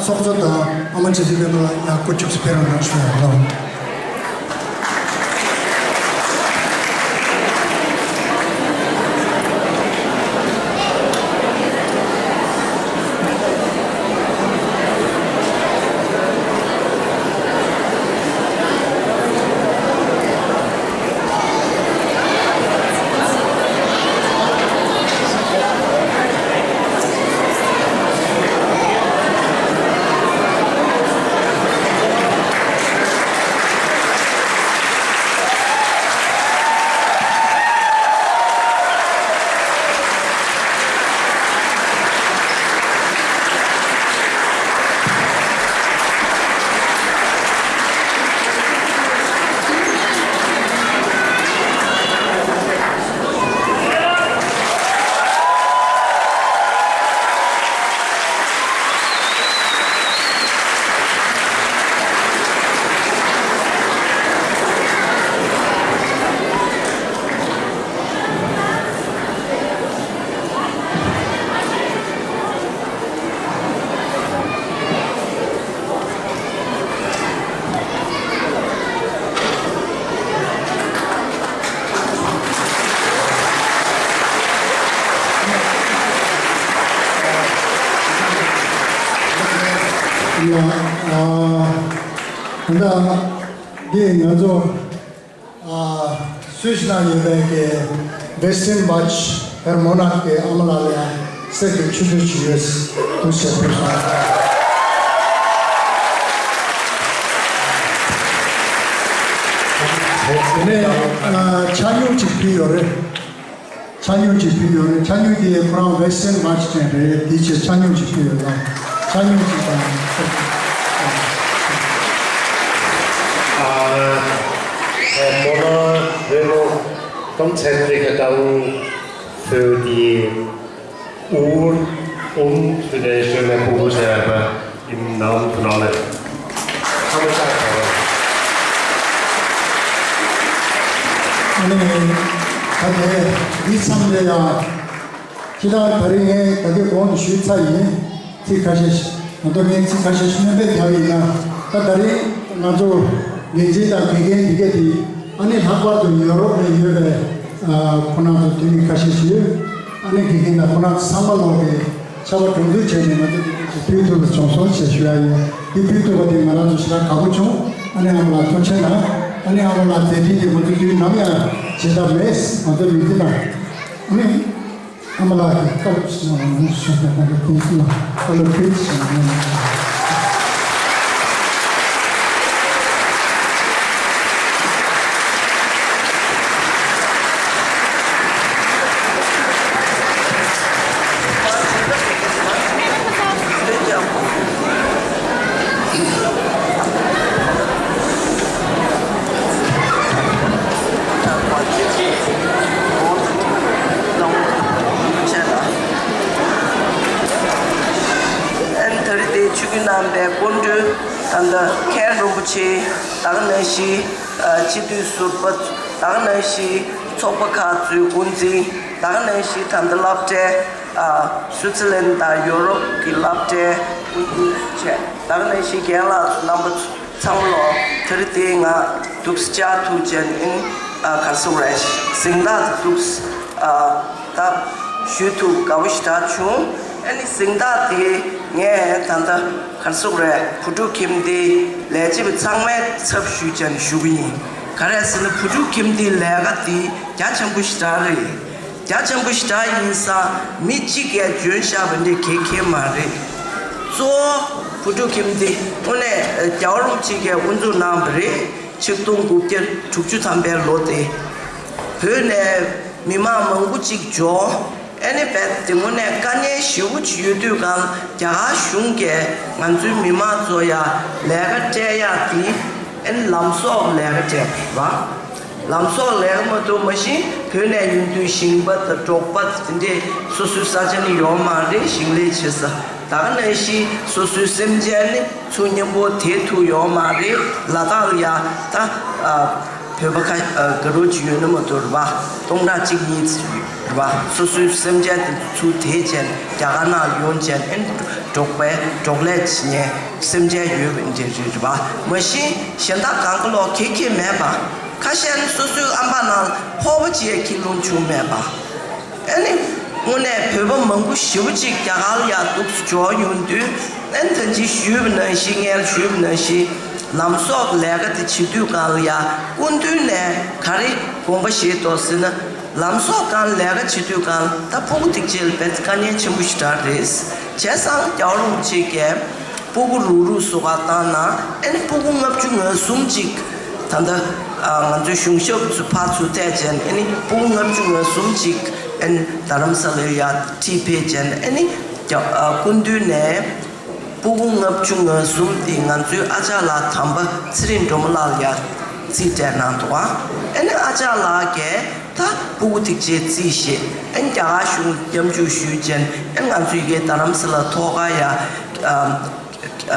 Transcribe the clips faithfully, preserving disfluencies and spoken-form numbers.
ཚོགས་གཙོ་དང་ཨ་མ་ཆེ་ཆེ་པད་མ་ལགས་ཡང་སྐུ་ཕྱོགས་སུ་ཕེབས་རོགས་གནང་ཞུ་ཡ་ལགས། ཡ། ཨ། ད་ལྟ་འདི་ང་ཚོ། ཨ། སུད་སི་ནང་ཡོད་པའི་གི་Western March Herr Monarch གི་ཨ་མ་ལགས་ལ་ཡང་གསེར་གྱི་ཆུ་ཚོད་ཅིག་ཡོད། ཐུགས་རྗེ་ཆེ་ཕུལ་སོང་། དེ་ནས་ཨ། ཆ་སྙོམས་ཅིག་ཕུལ་ཡོད་རེད། ཆ་སྙོམས་ཅིག་ཕུལ་ཡོད་རེད། ཆ་སྙོམས་དེ་ཁོ་རང་Western March ཅན་རེད། དེའི་ཕྱིར་ཆ་སྙོམས་ཅིག་ཕུལ་ཡོད་ལ། ཆ་སྙོམས་ཅིག་དང་། ཨ། Herr Monarch, wir haben ganz herzliche Dank für die Uhr und für die schöne Kugelschreiber im Namen von allen. ཨ་ནི་ད་ལྟའི་འདི་མཚམས་ལ་ཡང་། ཁྱེད་རང་ད་རིང་ངས་ད་ལྟའི་གོང་དུ་ཞུས་ཚར་ཡིན། ཚིག་ཁ་ཤས་ཤིག་ང་ཚོ་ངས་ཚིག་ཁ་ཤས་ཤིག་སྣོན་པ་བརྒྱབ་ཡིན་ན། ད་ད་རིང་ང་ཚོ་ལས་བྱེད་དང་དགེ་རྒན་འདི་གས་དེ་ཨ་ནི་ལྷག་པར་དུ་ཡོ་རོབ་ནས་ཡོད་པའི་ཁོང་རྣམ་ཚོ་དེ་ནི་ཁ་ཤས་ཤིག་ཡོད། ཨ་ནི་དགེ་རྒན་དང་ཁོང་རྣམ་ཚོ་ཚང་མ་ལོག་གི་ཆར་པ་གྲོང་ཚོའི་བྱས་ནས་ང་ཚོ་དེ་ཕུལ་ཐུབ་པ་བྱུང་སོང་ཞེས་ཞུ་ཡ་ཡིན། དེ་ཕུལ་ཐུབ་པ་དེ་ང་རང་ཚོ་ཞེ་དྲག་དགའ་པོ་བྱུང་། ཨ་ནི་ཨ་མ་ལགས་ཐུགས་རྗེ་གནང་། ཨ་ནི་ཨ་མ་ལགས་མཛད་འཕྲིན་དེ་ང་ཚོ་དུས་ནམ་ཡང་ཇེ་དྲག་མེད། ང་ཚོ་ལུས་རྩལ་ནང་ཨ་ནི། ཨ་མ་ལགས་ཀྱིས་བཀའ་སློབ་ཞིག་གནང་བ་ནི་ཞུ་བ་དང་དེ་ཚོ་བཀའ་སློབ་ཕུལ་ཞིང་། ཨན་ད་རེས་དེ་ཆིབས་བསྒྱུར་གནང་པའི་སྐུ་མགྲོན་ད་ལྟ་མཁན་རིན་པོ་ཆེ། ད་ག་ནང་བཞིན་སྤྱི་འཐུས་ཟུར་པ། ད་ག་ནང་བཞིན་ཚོགས་པ་ཁག་ཚོའི་འགོ་འཛིན། ད་ག་ནང་བཞིན་ད་ལྟ་སློབ་གྲྭའི། ཨ། སུའུ་ཙི་ལན་དང་ཡོ་རོབ་ཀྱི་སློབ་གྲྭའི་འགོ་འཛིན་བཅས། ད་ག་ནང་བཞིན་རྒན་ལགས་ཚོ་རྣམ་པ་ཚོ་ཚང་མ་ལོ། དེ་རིང་དེ་ང་འདུག་སེ་བཅར་ཐུབ་བྱས་ནས། ཨ། ག་རེ་ཟེར་དགོས་རེད། གཟེངས་རྟགས་འདུག་སེ། ཨ། ད་ཞུ་ཐུབ་དགའ་པོ་ཞེ་དྲག་བྱུང་། ཨ་ནི་གཟེངས་རྟགས་དེ་ངས་ད་ལྟ་ག་རེ་ཟེར་དགོས་རེད། བུ་ཕྲུག་ཁྱིམ་སྡེའི་ལས་བྱེད་པ་ཚང་མའི་ཚབ་ཞུས་བྱས་ནས་ཞུ་གི་ཡིན། ག་རེ་ཟེར་ན་བུ་ཕྲུག་ཁྱིམ་སྡེའི་ལས་ཀ་དེ་རྒྱ་ཆེན་པོ་ཞེ་དྲག་རེད། རྒྱ་ཆེན་པོ་ཞེ་དྲག་ཡིན་ཙང་མི་གཅིག་གིས་འཇོན་བཞག་པ་འདི་གལ་ཁེལ་མ་རེད། གཙོ་བོ་བུ་ཕྲུག་ཁྱིམ་སྡེ་དངོས་གནས་རྒྱལ་བ་རིན་པོ་ཆེ་གིས་དབུ་འཛུགས་གནང་བ་རེད། ཆིག་སྟོང་དགུ་བརྒྱ་དྲུག་ཅུ་ཐམ་པའི་ལོ་དེ། བོད་ནས་མི་མང་མང་པོ་གཅིག་འབྱོར། ཨ་ནི་རྦད་དེ་དངོས་གནས་དཀའ་ངལ་ཞེ་པོ་ཅིག་ཡོད་དུས་སྒང་རྒྱ་གར་གཞུང་གིས་ང་ཚོའི་མི་མང་ཚོ་ཡ་ལས་ཀ་སྤྲད་ཡག་དེ། ཨ་ནི་ལམ་གསོག་ལས་ཀ་སྤྲད་པ་རེད་པ། ལམ་གསོག་ལས་ཀ་མ་གཏོགས་མ་གཞི་བོད་ནས་ཡོང་དུས་ཞིང་པ་དང་འབྲོག་པ་དེ་འདྲས་སོ་སོའི་ས་ཆ་ནི་ཡོད་མ་རེད། ཞིང་ལས་བྱེད་ས། ད་ག་ནང་བཞིན་སོ་སོའི་སེམས་ཅན་ནི་ཚུར་མཉམ་པོ་དེད་ཐུབ་ཡོད་མ་རེད། ལ་དྭགས་ལ་ཡ་ད། ཨ། བོད་པ་ཁ་ཨ་དགའ་རབ་ཅིག་ཡོད་ན་མ་གཏོགས་རེད་པ། སྟོང་ཕྲག་གཅིག་གཉིས་རེད་པ། སོ་སོའི་སེམས་ཅན་དེ་ཚུར་དེད་བྱས་ནས་རྒྱ་གར་ནང་ཡོང་བྱས་ནས་ཨེ་འབྲོག་པའི་འབྲོག་ལས་བྱེད་མཁན་སེམས་ཅན་ཡོད་པ་འདི་རེད་པ། མ་གཞི་གཞན་དག་གང་ག་ལོག་ཁེ་ཁེ་མེད་པ། ཁ་ཤས་ནི་སོ་སོའི་ཨམ་པ་ནང་ལ་ཕོར་པ་ཅིག་ཡང་འཁྱེར་ཡོང་བྱུང་མེད་པ། ཨ་ནི་དངོས་གནས་བོད་པ་མང་པོ་ཞེ་པོ་ཅིག་རྒྱ་གར་ལ་ཡར་འདུག་སེ་འབྱོར་ཡོང་དུས། ཨ་ནི་ད་ཅི་ཞུས་པ་ནང་བཞིན། ངས་ཞུས་པ་ནང་བཞིན་ལམ་གསོག་ལས་ཀ་དེ་བྱེད་དུས་སྒང་ལ་ཡ་སྐུ་མདུན་ནས་ག་རེ་དགོངས་པ་བཞེས་འདུག་ཟེར་ན། ལམ་གསོག་སྒང་ལས་ཀ་བྱེད་དུས་སྒང་ལ་ད་སྤུ་གུ་སྡིག་ཅན་ལ་དཔེ་དཀའ་ངལ་ཆེན་པོ་ཞེ་དྲག་རེད། བྱས་ཙང་རྒྱལ་བ་རིན་པོ་ཆེ་གིས་སྤུ་གུ་རུག་རུག་བཟོ་ག་བཏང་ན། ཨ་ནི་སྤུ་གུ་ལྔ་བཅུ་ང་གསུམ་ཅིག་ད་ལྟ་ཨ་ང་ཚོའི་གཞུང་ཞབས་ཚོ་ཕར་ཚུར་བསྡད་བྱས་ནས། ཨ་ནི་སྤུ་གུ་ལྔ་བཅུ་ང་གསུམ་ཅིག་ཨ་ནི་རྡ་རམ་ས་ལར་ཡར་ཁྲིད་ཕེབས་བྱས་ནས། ཨ་ནི་རྒྱ་ཨ་སྐུ་མདུན་ནས་སྤུ་གུ་ལྔ་བཅུ་ང་གསུམ་དེ་ང་ཚོའི་ཨ་ཅག་ལགས་དམ་པ་ཚེ་རིང་སྒྲོལ་མ་ལགས་ལ་ཡར་རྩིས་སྤྲད་གནང་འདུག་ཨ། ཨ་ནི་ཨ་ཅག་ལགས་ཀྱིས་ད་སྤུ་གུ་སྡིག་ཅན་རྩིས་བཞེས། ཨ་ནི་རྒྱ་གར་གཞུང་མཉམ་ཞུགས་ཞུས་བྱས་ནས། ཨ་ནི་ང་ཚོའི་ཡ་གི་རྡ་རམ་ས་ལ་ཐོག་ཁ་ཡ་ཨ་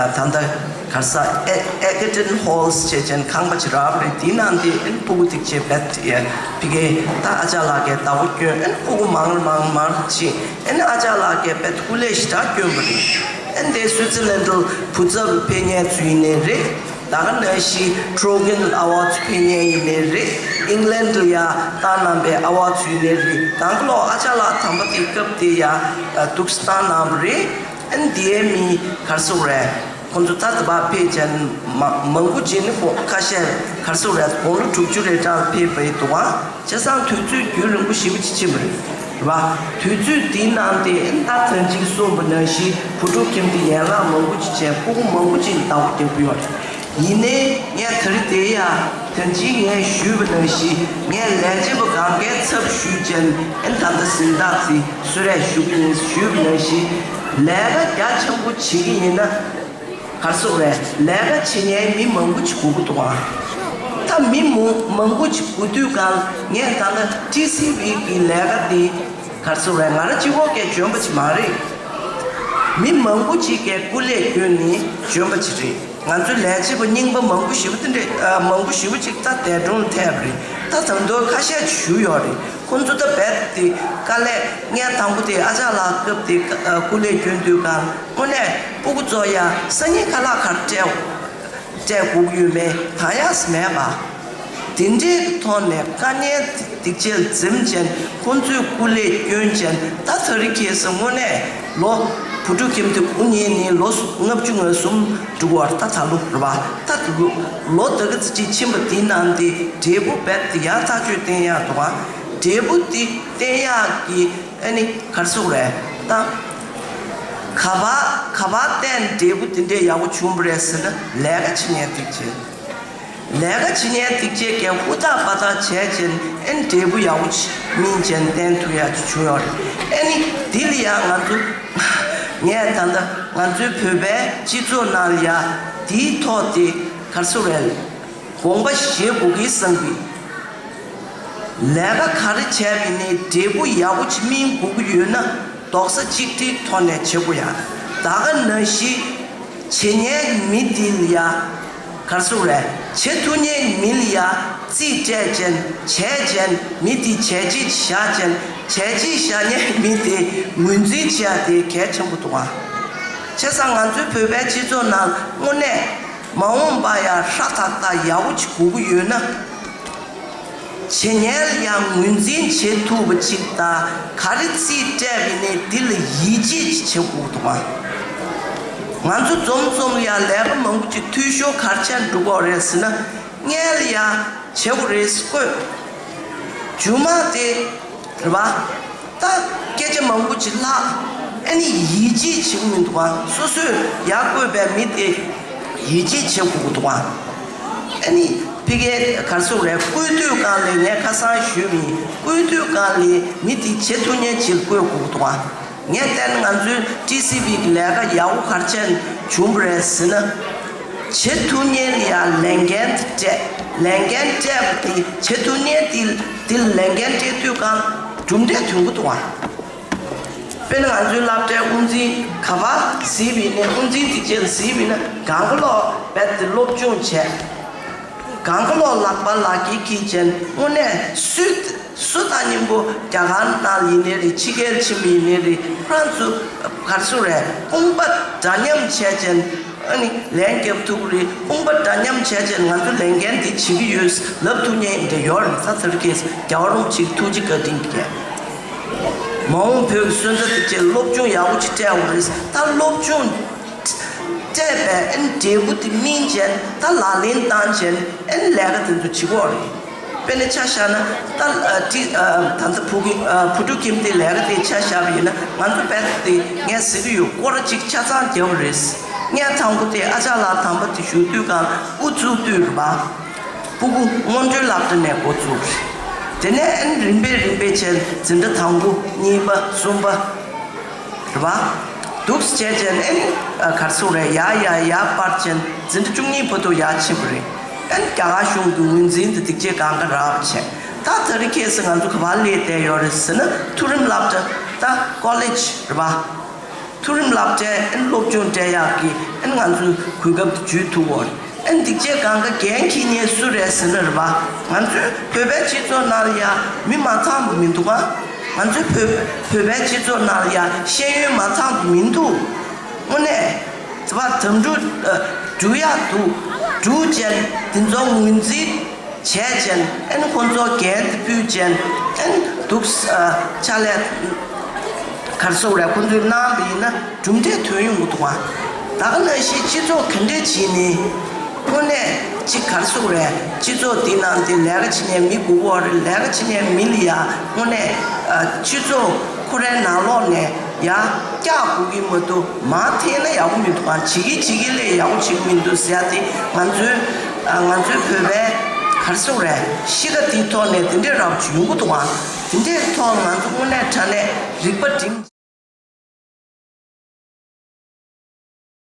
ཨ་ད་ལྟ་ག་རེ་ཟ། ཨེ་ཨེ་ཀེ་ཏན་ཧོལ་ཟེར་བྱས་ནས་ཁང་པ་ཅིག་རག་པ་རེད། དེའི་ནང་དེ་ཨ་ནི་སྤུ་གུ་སྡིག་ཅན་རྦད་དེ་ཕ་གིར་ད་ཨ་ཅག་ལགས་ཀྱིས་བདག་པོ་བསྐྱོན། ཨ་ནི་སྤུ་གུ་མང་རུ་མང་རུ་མང་རུ་ཕྱིན། ཨ་ནི་ཨ་ཅག་ལགས་ཀྱིས་རྦད་དེ་སྐུ་ལས་ཞེ་དྲག་བསྐྱོན་པ་རེད། ཨ་ནི་དེ་སུའི་ཙི་ལན་ཌར་བུ་ཚབ་ཕེབས་མཁན་ཚོ་ཡིན་ནའི་རེད། ད་ག་ནང་བཞིན་ཊོ་རོ་གན་ཨ་ཝརཌ་ཕེབས་མཁན་ཡིན་ནའི་རེད། ཨིང་ལན་ཌི་ལ་ཡ་བཏང་གནང་པའི་ཨ་ཝརཌ་ཚོ་ཡིན་ནའི་རེད། གང་ག་ལོག་ཨ་ཅག་ལགས་དམ་པ་དེ་སྐབས་དེ་ཡ་ཨ་འདུག་སེ་བཏང་གནང་བ་རེད། ཨ་ནི་དེའི་མི་ག་རེ་ཟེར་དགོས་རེད། ཁོང་ཚོ་ད་ལྟ་བར་ཕེབས་བྱས་མ་མང་པོ་ཅིག་ནི་ཁོ་ཁ་ཤས་ག་རེ་ཟེར་དགོས་རེད། དགུང་ལོ་དྲུག་ཅུ་རེ་གྲངས་ཕེབས་པ་ཡིན་འདུག་ཨ། བྱས་ཙང་དུས་ཚོད་རྒྱུན་རིང་པོ་ཞེ་པོ་ཅིག་ཕྱིན་པ་རེད། རེད་པ། དུས་ཚོད་འདིའི་ནང་དེ་ད་ཐེངས་གཅིག་གསུངས་པ་ནང་བཞིན་བུ་ཕྲུག་ཁྱིམ་དུ་ཡན་ལག་མང་པོ་ཅིག་བྱས། སྤུ་གུ་མང་པོ་ཅིག་བདག་པོ་རྒྱག་གི་ཡོད་རེད། ཡིན་ནའི་ངས་ད་རེས་དེ་ཡ་ཐེངས་གཅིག་ངས་ཞུས་པ་ནང་བཞིན། ངས་ལས་བྱེད་པ་གང་གའི་ཚབ་ཞུས་བྱས་ནས། ཨ་ནི་ད་ལྟ་གཟེངས་རྟགས་དེ་གསོལ་རས་ཞུ་གི་ཡིན་ཞུས་པ་ནང་བཞིན། ལས་ཀ་རྒྱ་ཆེན་པོ་བྱེད་ཀྱི་ཡིན་ན། ག་རེ་ཟེར་དགོས་རེད། ལས་ཀ་བྱེད་མཁན་མི་མང་པོ་ཅིག་དགོས་ཀྱི་འདུག་ཨ། ད་མི་མང་མང་པོ་ཅིག་དགོས་དུས་སྒང་། ངས་ད་ལྟ་ཊི་སི་ཝི་གི་ལས་ཀ་འདི་ག་རེ་ཟེར་དགོས་རེད། ང་རང་གཅིག་པོ་གིས་འཇོན་པ་ཅིག་མ་རེད། མི་མང་པོ་ཅིག་གིས་སྐུ་ལས་བསྐྱོན་ནས་འཇོན་པ་ཅིག་རེད། ང་ཚོའི་ལས་བྱེད་པ་རྙིང་པ་མང་པོ་ཞེ་པོ་དེ་འདྲ་ཨ་མང་པོ་ཞེ་པོ་ཅིག་ད་འདས་གྲོངས་ཐལ་བ་རེད། ད་ད་དུང་ཁ་ཤས་ཅིག་བཞུགས་ཡོད་རེད། ཁོང་ཚོ་ད་རྦད་དེ་དཀའ་ལས། ངས་དང་པོ་དེ་ཨ་ཅག་ལགས་སྐབས་དེ་ཨ་སྐུ་ལས་བསྐྱོན་དུས་སྒང་། དངོས་གནས་སྤུ་གུ་ཚོ་ཡ་སང་ཉིན་ཁ་ལག་ག་རེ་སྤྲད་སྤྲད་དགོས་ཀྱི་ཡོད་མེད་ད་ཡག་སེ་མེད་པ། དེ་འདྲའི་ཐོག་ནས་དཀའ་ངལ་སྡིག་ཅན་འཛེམ་བྱས་ནས། ཁོང་ཚོས་སྐུ་ལས་བསྐྱོན་བྱས་ནས། ད་ད་རེས་ཁ་སང་དངོས་གནས་ལོ། བུ་ཕྲུག་ཁྱིམ་དུ་སྐུ་ཉིད་ནི་ལོ་ལྔ་བཅུ་ང་གསུམ་འགྲོ་གི་ཡོད་རེད། ད་ད་ལོ་རེད་པ། ད་ལོ་ལོ་ད་ག་ཙམ་ཅིག་ཕྱིན་པ་དེའི་ནང་དེ་འབྲས་བུ་རྦད་དེ་ཡག་ཐག་ཆོད་བསྟན་ཡག་འདུག་ག་འབྲས་བུ་དེ་བསྟན་ཡག་གི་ཨ་ནི་ག་རེ་ཟེར་དགོས་རེད། ད་ག་པར་ག་པར་བསྟན་འབྲས་བུ་དེ་འདྲའི་ཡག་པོ་བྱུང་བ་རེད་ཟེར་ན། ལས་ཀ་བྱེད་མཁན་སྡིག་ཅན། ལས་ཀ་བྱེད་མཁན་སྡིག་ཅན་གྱིས་ཧུར་ཐག་འབད་ཐག་བྱས་བྱས་ནས། ཨ་ནི་འབྲས་བུ་ཡག་པོ་ཅིག་སྨིན་བྱས་ནས་བསྟན་ཐུབ་ཡག་ཅིག་བྱུང་ཡོད་རེད། ཨ་ནི་དེ་ལ་ཡང་ང་ཚོ། ངས་ད་ལྟ་ང་ཚོའི་བོད་པའི་སྤྱི་ཚོགས་ནང་ལ་ཡ་དེའི་ཐོག་དེ་ག་རེ་ཟེར་དགོས་རེད། དགོངས་པ་བཞེས་དགོས་ཀྱི་བསམ་གི། ལས་ཀ་ག་རེ་བྱས་པ་ཡིན་ནའི་འབྲས་བུ་ཡག་པོ་ཅིག་སྨིན་དགོས་ཀྱི་ཡོད་ན། རྡོག་རྩ་གཅིག་སྒྲིལ་ཐོག་ནས་བྱེད་དགོས་ཡ། ད་ག་ནང་བཞིན་བྱེད་མཁན་མི་དེ་ལ་ཡ་ག་རེ་ཟེར་དགོས་རེད། བྱེད་ཐུབ་མཁན་མི་ལ་ཡ་རྩིས་སྤྲད་བྱས་ནས། བྱས་བྱས་ནས་མི་དེ་བྱས་རྗེས་བཞག་བྱས་ནས། བྱས་རྗེས་བཞག་མཁན་མི་དེ་ངོས་འཛིན་བྱེད་ཡ་དེ་གལ་ཆེན་པོ་འདུག་ག་བྱས་ཙང་ང་ཚོའི་བོད་པའི་སྤྱི་ཚོགས་ནང་དངོས་གནས་མ་འོངས་པ་ཡ་ཧྲ་ཐག་ཐག་ཡག་པོ་ཅིག་དགོས་ཀྱི་ཡོད་ན། བྱེད་མཁན་ལ་ཡང་ངོས་འཛིན་བྱེད་ཐུབ་པ་ཅིག་དང་། ག་རེ་རྩིས་སྤྲད་པ་ཡིན་ནའི་དེ་ལ་ཡིད་ཆེས་ཅིག་བྱེད་དགོས་འདུག་ག་ང་ཚོ་འཛོམས་འཛོམས་ལ་ཡང་ལས་ཀ་མང་པོ་ཅིག་འཐུས་ཤོར་ག་རེ་བྱས་འགྲོ་གི་ཡོད་རེད་ཟེར་ན། སྔོན་ལ་ཡང་བྱེད་དགོས་རེད་ཟེར་བཀོད། མཇུག་མ་དེ་རེད་པ། ད་སྐད་ཆ་མང་པོ་ཅིག་ལྷག་ཨ་ནི་ཡིད་ཆེས་བྱེད་ཀྱི་མི་འདུག་ག་སོ་སོས་ཡར་བཀོད་པའི་མི་དེ་ཡིད་ཆེས་བྱེད་དགོས་ཀྱི་འདུག་ག་ཨ་ནི་ཕ་གིར་ག་རེ་ཟེར་དགོས་རེད། བསྐོས་དུས་སྒང་ལ་ངས་ཁ་སང་ཞུས་པ་ཡིན། བསྐོས་དུས་སྒང་ལ་མི་དེ་བྱེད་ཐུབ་མཁན་ཅིག་བསྐོས་དགོས་ཀྱི་འདུག་ག་ངས་བལྟས་ན་ང་ཚོའི་ཊི་སི་ཝི་གི་ལས་ཀ་ཡག་པོ་ག་རེ་བྱས་བྱུང་བ་རེད་ཟེར་ན། བྱེད་ཐུབ་མཁན་ལ་ཡང་ལས་འགན་དེ་སྤྲད། ལས་འགན་སྤྲད་པ་དེ། བྱེད་ཐུབ་མཁན་དེ་དེ་ལ་ལས་འགན་སྤྲད་དུས་སྒང་གྲུབ་འབྲས་ཐོན་གྱི་འདུག་ག་དཔེར་ན་ང་ཚོའི་སློབ་གྲྭའི་དབུ་འཛིན་ག་པར་གཟིགས་པ་ཡིན་ནའི། དབུ་འཛིན་དེ་ཅིག་ལ་གཟིགས་པ་ཡིན་ན། གང་ག་ལོག་རྦད་དེ་སློབ་སྦྱོང་བྱས། གང་ག་ལོག་ལག་པ་ལག་འཁྱེར་འཁྱེར་བྱས་དངོས་གནས་སུ་སུ་དང་མཉམ་པོ་རྒྱ་གར་ནང་ཡིན་ནའི་རེད། ཕྱི་རྒྱལ་ཕྱིན་པ་ཡིན་ནའི་རེད། ཁོ་རང་ཚོ་ག་རེ་ཟེར་རེད། དཔུང་པ་འདྲ་མཉམ་བྱས་བྱས་ཨ་ནི་ལན་རྒྱབ་ཐུབ་ཀྱི་རེད། དཔུང་པ་འདྲ་མཉམ་བྱས་བྱས་ང་ཚོ་ལས་འགན་འདི་བྱེད་ཀྱི་ཡོད་ལབ་ཐུབ་མཁན་འདྲ་ཡོད་རེད། ད་ཚར་ཁེས་རྒྱལ་བ་རིན་པོ་ཆེའི་ཐུགས་རྗེ་བཀའ་དྲིན་གྱིས། མ་འོངས་བོད་ཀྱི་སོན་རྩ་དེ་ཚོས་སློབ་སྦྱོང་ཡག་པོ་ཅིག་སྤྲད་དགོས་རེད། ད་སློབ་སྦྱོང་སྤྲད་པའི་ཨ་ནི་འབྲས་བུ་དེ་སྨིན་བྱས་ད་ལག་ལེན་བཏང་བྱས་ཨ་ནི་ལས་ཀ་དེ་ཚོ་བྱེད་དགོས་རེད། དཔེར་ན་ཆ་བཞག་ན་ད་ཨ་ཏི་ཨ་ད་ལྟ་བུ་གི་ཨ་བུ་ཕྲུག་ཁྱིམ་སྡེའི་ལས་ཀ་དེ་ཆ་བཞག་པ་ཡིན་ན་ང་ཚོ་དཔེ་དེ་ངས་ཟེར་གྱི་ཡོད། སྐོར་ར་གཅིག་ཆ་ཚང་རྒྱབ་པ་རེད། ངས་དང་པོ་དེ་ཨ་ཅག་ལགས་དམ་པ་དེ་བཞུགས་དུས་སྒང་དབུ་བཙུགས་དུས་རེད་པ། སྤུ་གུ་སྔོན་འགྲོའི་སློབ་གྲྭ་ནས་འགོ་བཙུགས་རེད། དེ་ནས་ཨ་ནི་རིམ་པས་རིམ་པས་བྱས་འཛིན་གྲྭ་དང་པོ་གཉིས་པ་གསུམ་པ། རེད་པ། འདུག་སེ་བྱས་བྱས་ནས་ཨ་ནི་ཨ་ག་རེ་ཟེར་རེད། ཡར་ཡར་ཡར་སྤར་བྱས་འཛིན་གྲྭ་བཅུ་གཉིས་བར་དུ་ཡར་ཕྱིན་པ་རེད། ཨ་ནི་རྒྱ་གར་གཞུང་གི་ངོས་འཛིན་དེ་སྡིག་ཆས་གང་ག་རག་པ་བྱས། ད་ད་རེས་ཁ་སང་ང་ཚོ་ག་པར་སླེབས་བསྡད་ཡོད་རེད་ཟེར་ན་མཐོ་རིམ་སློབ་གྲྭ་ད་ཀོ་ལེཇ་རེད་པ། མཐོ་རིམ་སློབ་གྲྭའི་ཨ་ནི་སློབ་སྦྱོང་སྤྲད་ཡག་གི་ཨ་ནི་ང་ཚོའི་གོ་སྐབས་དེ་འཇུས་ཐུབ་ཡོད་རེད། ཨ་ནི་སྡིག་ཆས་གང་ག་འགན་འཁྱེར་མཁན་སུ་རེད་ཟེར་ན་རེད་པ། ང་ཚོའི་བོད་པའི་སྤྱི་ཚོགས་ནང་ལ་ཡ་མི་མ་ཚང་པ་མི་འདུག་ག་ང་ཚོའི་བོད་བོད་པའི་སྤྱི་ཚོགས་ནང་ལ་ཡ་ཤེས་ཡོན་མ་ཚང་པ་མི་འདུག་དངོས་གནས་དེ་བ་དམ་ཕྲུག་ཨ་འགྲོ་ཡག་འདུག་འགྲོ་བྱས་དེ་ཚོ་ངོས་འཛིན་བྱས་བྱས་ཨ་ནི་ཁོང་ཚོ་འགན་དེ་ཕུལ་བྱས་ཨ་ནི་འདུག་ཨ་ཕྱག་ལས་ག་རེ་ཟེར་རེད། ཁོང་ཚོས་གནང་བ་ཡིན་ན་གྲུབ་འབྲས་ཐོན་ཡོང་གི་འདུག་ག་ད་ག་ནང་བཞིན་སྤྱི་ཚོགས་ག་འདྲས་བྱས་ནས་དངོས་གནས་ཅིག་ག་རེ་ཟེར་རེད། སྤྱི་ཚོགས་འདི་ནང་དེ་ལས་ཀ་བྱེད་མཁན་མི་དགོས་ཀྱི་ཡོད་རེད། ལས་ཀ་བྱེད་མཁན་མི་ལ་ཡ་དངོས་གནས་ཨ་སྤྱི་ཚོགས་ཁོ་རའི་ནང་ལོགས་ནས་ཡ་བཀྱག་དགོས་ཀྱི་མ་གཏོགས་མར་འཐེན་ན་ཡག་པོ་མི་འདུག་ག་བྱེད་ཀྱི་བྱེད་ཀྱི་ལས་ཡག་པོ་བྱེད་ཀྱི་མི་འདུག་ཟེར་ཡ་དེ་ང་ཚོའི་ཨ་ང་ཚོའི་བོད་པའི་ག་རེ་ཟེར་རེད། གཤིས་ཀ་དེའི་ཐོག་ནས་དེ་འདྲས་རབ་ཅིག་ཡོང་གི་འདུག་ག་དེ་འདྲས་ཐོག་ང་ཚོ་དངོས་གནས་དྲང་གནས་རིག་པ་སྒྲིམ།